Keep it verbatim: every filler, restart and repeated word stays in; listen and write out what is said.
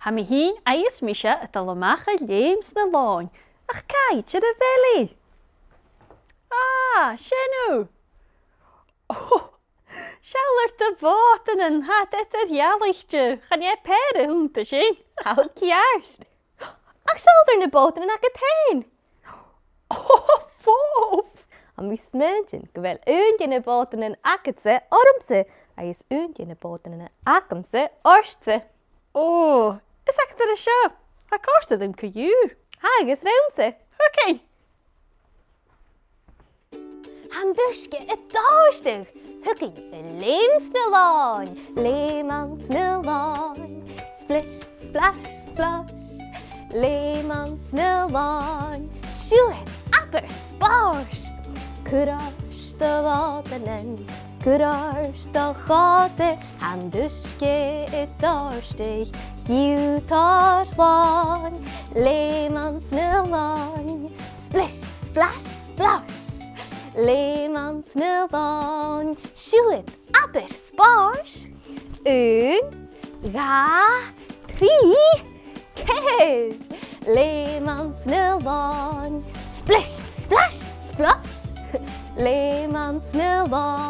Tha mi fhìn agus mise a' dol a-mach a leum sna lòin. Ach càit air a bheil i? Ah, sin thu! Oh, seall air do bhòtannan, tha iad eadar-dhealaichte, chan e pàire a th' annta sin. Tha thu ceart. Ach seall air na bòtannan agad fhèin. Oh, phof! Tha mi a' smaointinn gu bheil aon de na bòtannan agadsa ormsa, agus aon de na bòtannan agamsa ortsa. Oh, is aig an taigh seo, tha còrdadh rium co-dhiù. Tha, agus riumsa. Thugainn. Tha an t-uisge a' dòrtadh. Thugainn a leum sna lòin. Leum anns na lòin. Splish, splash, splosh. Leum anns na lòin. Siuthad, abair spòrs. Cuir ort do bhòtannan, 's cuir ort do chòta, tha an t-uisge a' dòrtadh, chì thu tòrr lòin, leum anns na lòin, splish, splash, splosh, leum anns na lòin, siuthad, abair spòrs, aon, dhà, trì, ceithir, leum anns na lòin, splish, splash, splosh, leum anns na lòin.